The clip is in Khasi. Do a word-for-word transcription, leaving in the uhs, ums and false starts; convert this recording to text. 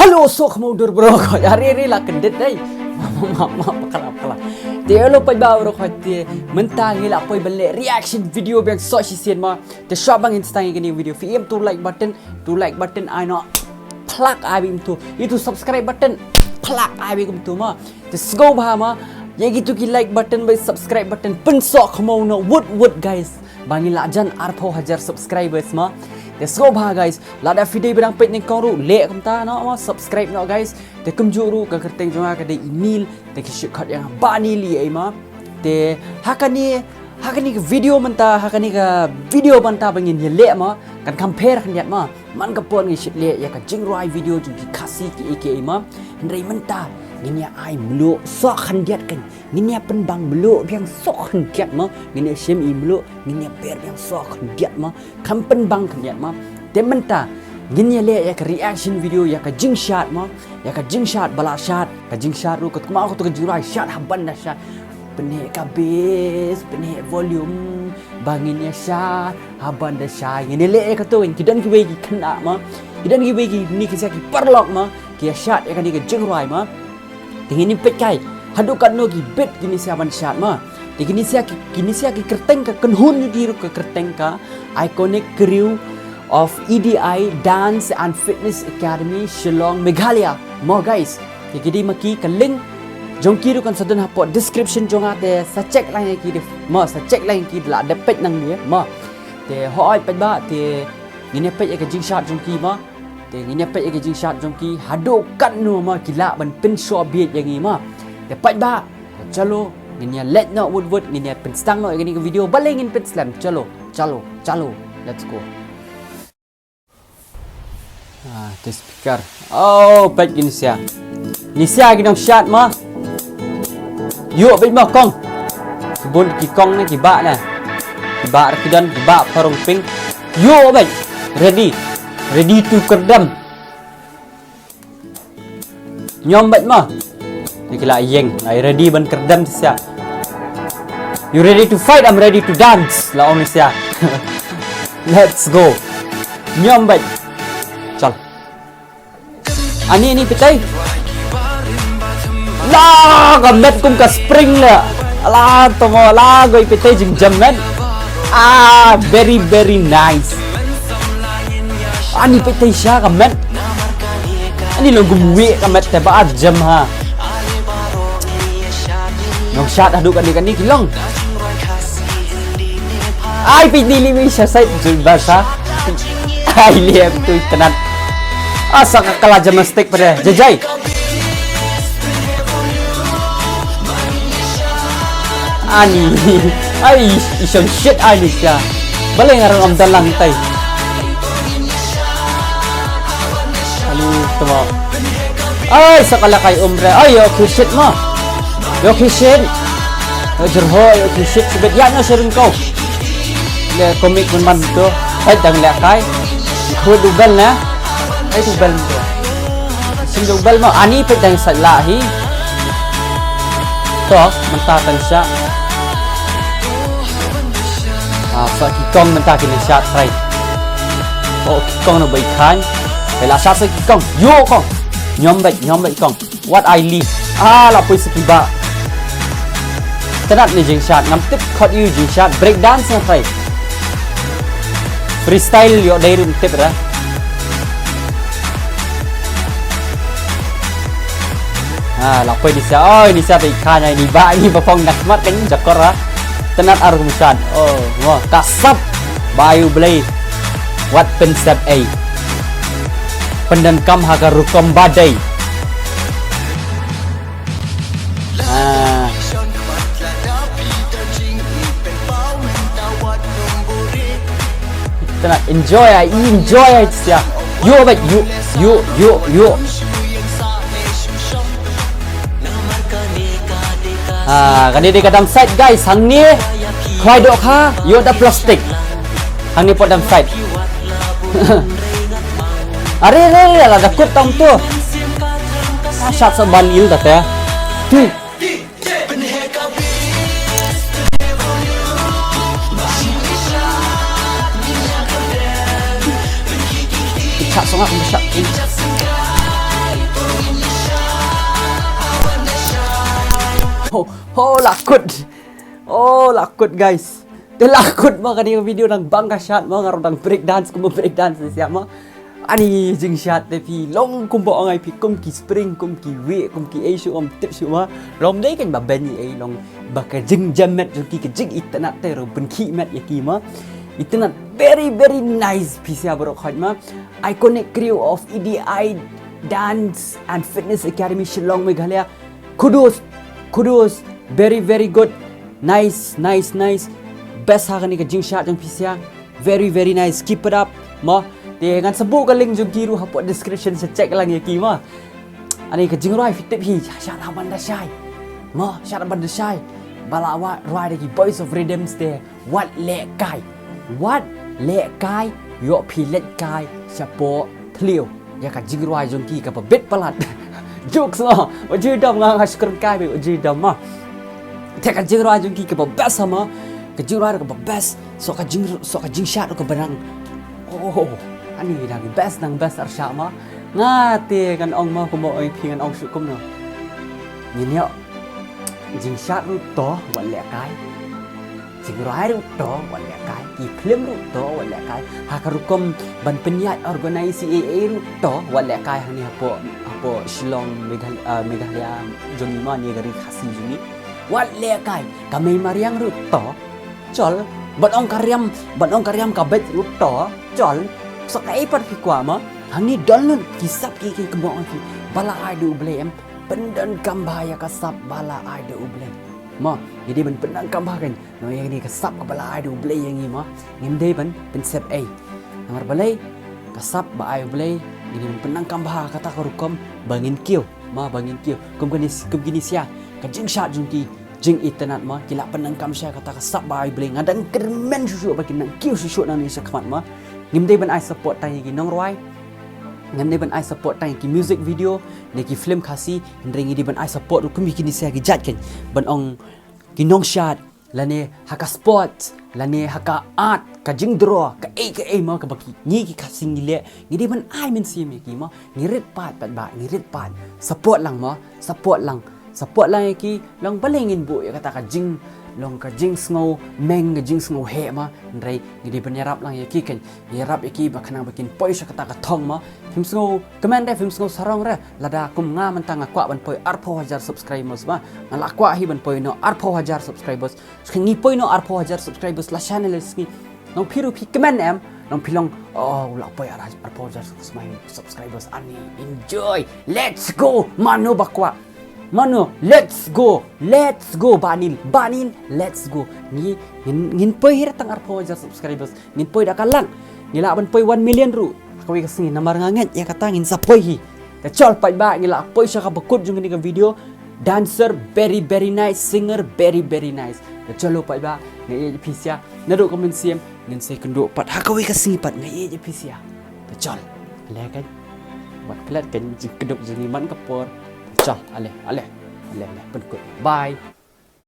Hello, soh khmut dur bro. Ko, are are la kyndit dei. Ma ma ma ma, pakala pakala. Te hello paidbah bro, ko te mynta ngi la poi ban leh reaction video biang soh shisien ma. Te shuwa ba ngin sdang ïa kane ka video, phi ïohi to like button, to like button ai noh. Plak ai beit to. Ïa to subscribe button, plak ai beit to ma. Te sngewbha ma, ïa kito ki like button bad subscribe button pynsoh khmut noh wut wut guys. Ba ngin lah jan arphew hajar subscribers ma. Te sngewbha guys, lada phi dei ba dang peit nyngkong ruh leh kumta noh ma, subscribe noh guys. Te kumjuh ruh ka kyrteng jong nga ka dei Emil, te ki shu khot ïa nga Bani Lee ei ma. Te ha kane, ha kane ka video mynta, ha kane ka video mynta ba ngin ïa leh ma, kan compare khyndiat ma. Man ka por ngi shu leh ïa ka jingrwai video jong ki Khasi kiei kiei ma. Hynrei mynta ngin ïa ai mluh soh khyndiat kan. Ngin ïa pynbang mluh biang soh khyndiat ma. Ngin ïa shim i mluh, ngin ïa ber biang soh khyndiat ma. Kham pynbang khyndiat ma. Te mynta ngin ïa leh ïa ka reaction video ïa ka jingshad ma. Ïa ka jingshad ba la shad, ka jingshad ruh ka tma ka tu ka jingrwai shad ha ban da shad. Pynheh ka bass, pynheh volume, ba ngin ïa shad ha ban da shad. Ngin ïa leh ïa ka tu, ki don kiwei ki khynnah ma, ki don kiwei ki ni ki sia ki paralok ma, ki ïa shad ïa kane ka jingrwai ma. Te ngin ïa peit kai haduh katno ki beat kine sia ban shad ma. Te kine sia ki, kine sia ki kyrteng ka kynhun jong ki ruh ka kyrteng ka Iconic Crew of E D I Dance and Fitness Academy, Shillong, Meghalaya. Mo guys, te ki dei ma ki, ka link jong ki ruh kan sa don hapoh description jong nga, te sa check lang ïa ki dei. Mo sa check lang ïa ki dei, la dep peit nangne mo. Te hooid paidbah, te ngin ïa peit ïa ka jingshad jong ki mo. Te ngin ïa peit ïa ka jingshad jong ki haduh katno ma ki lah ban pynshoh beat ïa ngi ma. Te paidbah, chalo, ngin ïa leit noh wut wut, ngin ïa pynsdang noh ïa kane ka video, balei ngin pynslem. Chalo, chalo, chalo. Let's go. Ah, te speaker. Oh, peit kine sia. Kine sia ki nongshad ma. Ïoh beit mo kong. Ki bun ki kong ne ki bah ne. Ki bah Rakhidan, ki bah Pharongping. Ïoh beit. Ready. Ready to kyrdem. Ñiom beit mo. Ni ki la ïeng. Ai ready ban kyrdem sia. You ready to fight? I'm ready to dance. La ong sia. Let's go. Ñiom beit. Chal. Ani, ani peit ei. La, ka met kum ka spring la. Ala, to mo la, goi peit ei jingjem met. Ah, very, very nice. Ani peit ei sha ka met. Ani long kum wei ka met te ba jem ha. Nongshad haduh kane kane ki long. Ai peit ni li mi sha side jul basa. Ai liep tu itynnad. Asa ka kala gymnastic pada. Jajai. Ani. Ai i shong shit ai ni sha. Balei nga rong ym don lang tai. Ani tmo. Ai sa ka la kai um re. Ai yo ki shit mo. Yo ki shit. Yo jyrho yo ki shit sibit ya no sering kau. Le komik pun man tu. Hai dang le kai. Khu dubel na. Hai dubel tu. Sim dubel mo ani peit dang sa la hi. To mynta tang sha. Ah, sa ki kong mynta ki na sha trai. Oh, ki kong na bai khan. Bai la sha sa ki kong. Yo kong. Ñiom beit, ñiom beit kong. Wat ai li. Ah, la poi sa ki ba. Tynat ni jingshad, ngam tip khot ïu jingshad, break dance na trai. Freestyle yo dei rum tip ra. Ah, la poi ni sa, oi ni sa bai khan ai ni ba ni ba phong nak mat kan jakor ra. Tynat ar kum shad. Oh, mo kasap. Bayu blei. Wat pynsep ei. Pyndonkam ha ka rukom ba dei. Ah. Tena enjoy ai, enjoy ai sia. Yo beit, yo, yo, yo, yo. Ah, kane dei ka dam side guys, hangne. Khwai dohkha, yo da plastik. Hangne po dam side. Are, are, are, la da kut tam tu. Ah, shat sa ban il da te. Tu. Shat sa ngak shat. Ho la kut. Oh la kut guys. Te la kut ma kane ka video nang bang ka shad ma nga ruh dang break dance kum break dance siap ma. Ani jingshad te phi long kumba ong ai phi kum ki spring kum ki wei kum ki ei shu um tip shu ma. Long dei kan ba ben ei long ba ka jingjamet jong ki ka jingitynnad te ruh pynkhih met ïa ki ma. Itynnad very very nice phi sia baroh khoit ma. Iconic crew of E D I Dance and Fitness Academy Shillong Meghalaya. Kudos, kudos, very very good. Nice, nice, nice. Best ha kane ka jingshad jong phi sia. Very very nice. Keep it up. Mo, te ngan sa buh ka link jong ki ruh hapoh description sa check lang ïa ki mo. Ani ka jingrwai phi tip hi shad ha ban da shai. Mo, shad ha ban da shai. Ba la wa rwai da ki Boys of Rhythms te. Wat lehkai. Wat lehkai. Ïoh phi lehkai shapoh thliew. Ïa ka jingrwai jong ki kaba bit palat. Jokes mo. Wat ju dom nga nga shukran kai be wat ju dom mo. Te ka jingrwai jong ki kaba best mo. Ka jingrwai kaba best. So ka jing so ka jingshad kaba nang. Oh, ani nang best nang best arshah mo. Nga te ngan ong mo kumba ong phi ngan ong shu kumno. Ngin ïoh jingshad ruh to wat lehkai. Jingrwai ruh to wat lehkai, ki film ruh to wat lehkai. Ha ka rukom ban pynïaid organize ei ei ruh to wat lehkai hangne hapoh hapoh Shillong Meghal- ah, Meghalaya jong ngi ma ne ka ri Khasi jong ngi. Wat lehkai, ka mei mariang ruh to. Chol, ban ong ka riam, ban ong ka riam ka beit ruh to. Chol, sa kaei pat phi kwah ma. Hangne don lut ki sap ki ki kumba ong ki ba la ai da U Blei em. Pyndonkam bha ïa ka sap ba la ai da U Blei. Mo, ngi dei ban pyndonkam bha kan. Namar ïa kane ka sap kaba la ai da U Blei ïa ngi mo. Ngim dei ban pynsep ei. Namar balei ka sap ba ai U Blei ngi dei ban pyndonkam bha kata ka rukom ba ngin kiew. Mo ba ngin kiew. Kum kine kum kine sia ka jingshad jong ki jingitynnad mo ki la pyndonkam sha kata ka sap ba ai U Blei nga dang kyrmen shuh shuh ba kin nang kiew shuh shuh nangne shakhmat mo. Ngim dei ban ai support tang ïa ki nongrwai. Ngim dei ban ai support tang ïa ki music video ne ki film Khasi. Hynrei ngi dei ban ai support ruh kum ïa kine sia ki jait kan ban ong ki nongshad lane ha ka sport lane ha ka art ka jingdraw ka ei ka ei mo kaba ki ngi ki Khasi ngi leh ngi dei ban ai mynsiem ïa ki mo ngi rit pat pat ba ngi rit pat support lang mo support lang support lang ïa ki long balei ngin buh ïa kata ka jing long ka jingsngew meng ka jingsngew heh mo hynrei ngi dei ban ïarap lang ïa ki kan ïarap ïa ki ba khnang ba kin poi sha kata ka thong mo phim sngew kmen re phim sngew sarong re lada kum nga mynta nga kwah ban poi arphew hajar subscribers ba nga la kwah hi ban poi no arphew hajar subscribers ngi poi no arphew hajar subscribers la channel sngi nong phi ruh phi kmen em nong phi long oh la poi arphew hajar subscribers ani enjoy let's go mano ba kwah mano let's go let's go banil banil let's go ngi ngin poi hi tang arphew hajar subscribers ngin poi da ka lang ngi lah ban poi one million ruh kawei ka sngi namar nga ngeit ïa kata ngin sa poi hi. Te chol pat ba ngi lah poi sha ka bakut jong kane ka video dancer very very nice singer very very nice te chol pat ba ngi ïa phi sia naduh ka mynsiem ngin sa kynduh pat ha kawei ka sngi pat ngi ïa phi sia te chol le kan wat klet kan jingkynduh jong ngi man ka por te chol ale ale ale ale pynkut bye.